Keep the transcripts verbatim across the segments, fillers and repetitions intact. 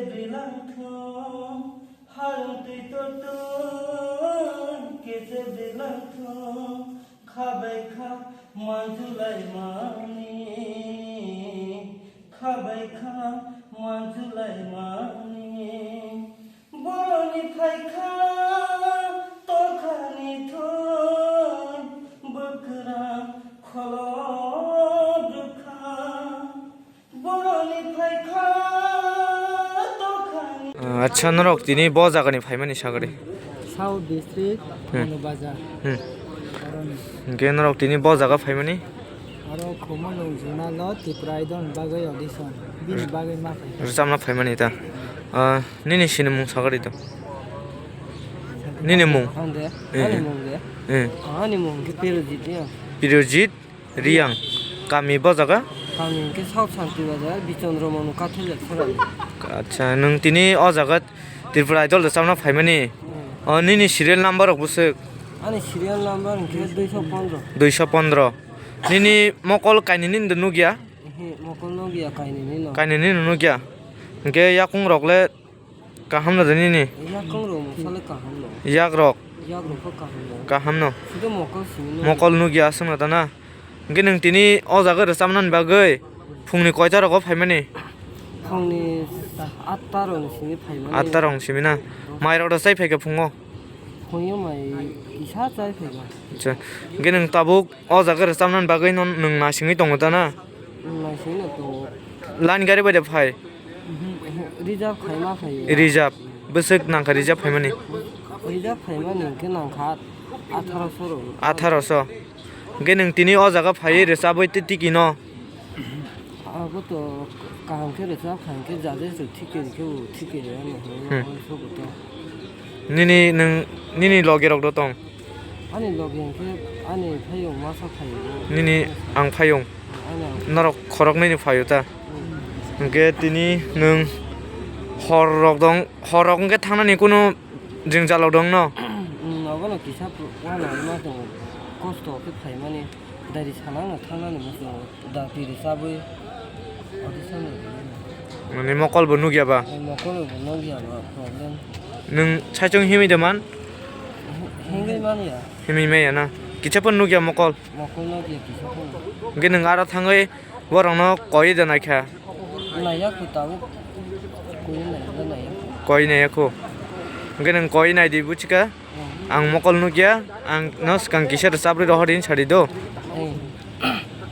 Dilangtho, harung twi totun, kese dilangtho, khabai kha manjulai mani, khabai kha manjulai mani. Boroni phaikha tokhani thoi, bwkrang kholo bwkha. Boroni phaikha tokhani. Ah, acha, norok tini bo jagani phaimani sagari? South District, Hmm. Manu Bazar. Hmm. Boroni. Hingke norok tini bo jaga phaimani? Aro Khumulwng Zonalo Tripura Idol ni bagwi audition. Bini bagwi ma phaikha. Rwchapna phaimani ta. Ah, nini sinimung sagari to? Nini mung? Ang de? Eh. Ani mung de? Eh. Ani mung ke Pirojit ya. Pirojit? Riyang. Kami bo jaga? Kami hwnkhe South Santi Bazar, Bichondro Manu Kathar Leksorani. Acha, nwng tini o jaga Tripura Idol rwchapna phaimani? Hmm. O, nini serial number rok bwswk? Ani serial number hwnkhe duiso pondro. Duiso pondro. Nini mokol kainwini nukya? Ehe, mokol nukya kainwini no. Kainwini nukya? Hwnkhe yakung rok le Kaham no de nini? Yak kong rok mosale kaham no. Yak rok. Yak rok kho kaham no. Kaham no. Side mokol simi no. Mokol nugya aswk no tana. Hwnkhe nwng tini o jaga rwchapnani bagwi phungni koita rogo phaimani? Phungni atta rok ni simi phaimani. Atta rok ni simi na. Mai rok da chai phaikha phungo? Phungyo mai kisa chai phaikha. Acha. Hwnkhe nwng tabuk o jaga rwchapnani bagwi no nwng naisingwi tongo tana? Nwng naisingwi no tongo. Line gari bai da phai? Mhm, reserve khaima khaio. Reserve. Bwswk nangkha reserve khaimani? Reserve khaimani hwnkhe nangkha atharo so rok. Atharo so. Hwnkhe nwng tini o jaga phaiwi rwchabwi tei tiki no? Abo to kaham khe rwchap kha hwnkhe jaje se thik khe rikhe bo thik khe rwya no hwnwi Hmm. Sobo to. Nini nwng, nini logi rok do tong? Ani logi hwnkhe ani phayung masa phaio. Nini ang phayung? Ani ang. Norok khorok nini phaio ta? Hmm. Hwnkhe tini nwng hor rok dong, hor rok hwnkhe thangnani kunu jwngjal rok dong no? Hmm, obono kisa wana ma tongo, kosto khe phaimani, dari sana no thangnani ma tongo. Da tiri sabwi. Odi sano. Mane mokol bo nugya ba? Mokol bo nugya ba problem. Nwng saichung himwi de man? Himwi man ya. Himwi maya na. Kicha pon nugya mokol. Mokol nugya kicha pon. Hwnkhe nwng aro thangwi borokno koi de naikha. Naiya kho tabuk. Koi naiya, naiya. Koi naiya kho. Hwnkhe nwng koi nai di buchika. Ang mokol nukya, ang no swkang kisa rwchapri rohor in sari do. Eh.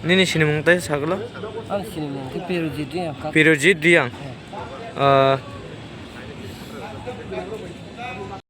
Nini sinimung tei sagalo? Ang sinimung khe Pirojit Riyang. Pirojit Riyang. Eh. Ah.